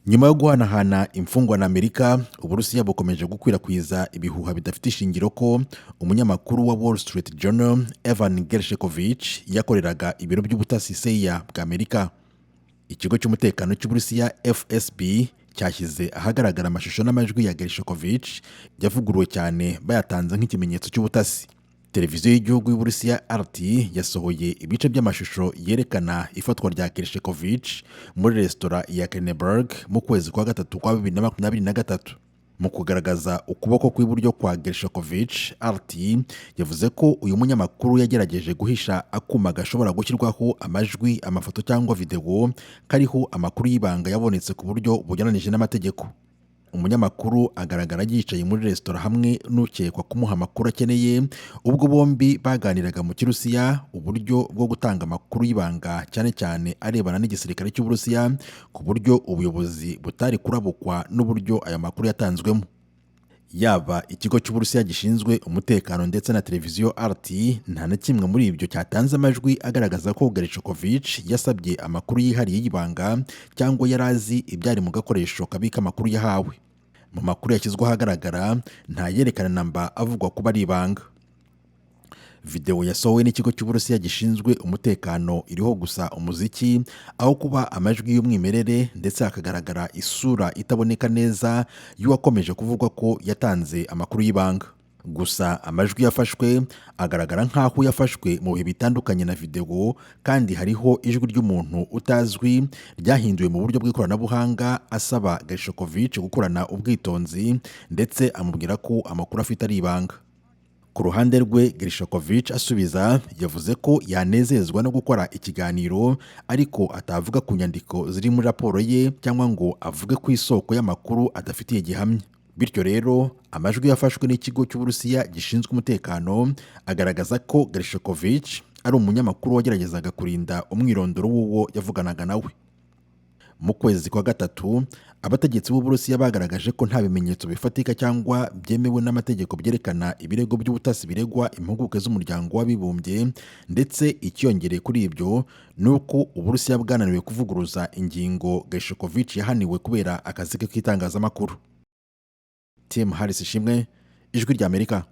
Nyuma yo guhanahana imfungwa na Amerika, Uburusiya bukomeje gukwirakwiza ibihuha bidafite ishingiro ko umunyamakuru wa Wall Street Journal Evan Gershkovich yakoreraga ibiro by'ubutasi CIA bwa Amerika. Ikigo cy'umutekano cy'Uburusiya FSB cyashyize ahagaragara amashusho n'amajwi ya Gershkovich yavuguruwe cyane, bayatanze nk'ikimenyetso cy'ubutasi. Televiziyo y'igihugu y'Uburusiya RT yasohoye ibice by'amashusho yerekana ifatwa rya Gershkovich muri resitora ya Krenenberg mu kwezi kwa gatatu kwa 2023. Mu kugaragaza ukuboko kw'iburyo kwa Gershkovich, RT yavuze ko uyu munyamakuru yagerageje guhisha akuma gashobora gushyirwaho amajwi, amafoto cyangwa videwo kariho amakuru y'ibanga yabonetse ku buryo bunyuranije n'amategeko. Umunyamakuru agaragara yicaye muri resitora hamwe n'ukekwa kumuha amakuru akeneye, ubwo bombi baganiraga mu Kirusiya uburyo bwo gutanga amakuru y'ibanga, cyane cyane arebana n'igisirikare cy'Uburusiya, ku buryo ubuyobozi butari kurabukwa n'uburyo ayo makuru yatanzwemo. Yaba ikigo cy'Uburusiya gishinzwe umutekano ndetse na televiziyo RT, nta na kimwe muri ibyo cyatanze amajwi agaragaza ko Gershkovich yasabye amakuru yihariye y'ibanga cyangwa yari azi ibyari mu gakoresho kabika amakuru yahawe. Mu makuru yashyizwe ahagaragara, nta yerekana namba avugwa kuba ari ibanga. Videwo yasohowe n'ikigo cy'Uburusiya gishinzwe umutekano iriho gusa umuziki aho kuba amajwi y'umwimerere, ndetse hakagaragara isura itaboneka neza y'uwakomeje kuvugwa ko yatanze amakuru y'ibanga. Gusa amajwi yafashwe agaragara nk'aho yafashwe mu bihe bitandukanye na videwo, kandi hariho ijwi ry'umuntu utazwi ryahinduwe mu buryo bw'ikoranabuhanga asaba Gershkovich gukorana ubwitonzi, ndetse amubwira ko amakuru afite ari ibanga. Ku ruhande rwe, Gershkovich asubiza yavuze ko yanezezwa no gukora ikiganiro, ariko atavuga ku nyandiko ziri muri raporo ye cyangwa ngo avuge ku isoko y'amakuru adafitiye gihamya. Bityo rero, amajwi yafashwe n'ikigo cy'Uburusiya gishinzwe umutekano agaragaza ko Gershkovich ari umunyamakuru wageragezaga kurinda umwirondoro w'uwo yavuganaga nawe. Mu kwezi kwa gatatu, abategetsi b'Uburusiya bagaragaje ko nta bimenyetso bifatika cyangwa byemewe n'amategeko byerekana ibirego by'ubutasi biregwa impuguke z'Umuryango w'Abibumbye, ndetse ikiyongereye kuri ibyo ni uko Uburusiya bwananiwe kuvuguruza ingingo Gershkovich yahaniwe kubera akazi ke k'itangazamakuru. Tim Harris Ishimwe, Ijwi ry'Amerika.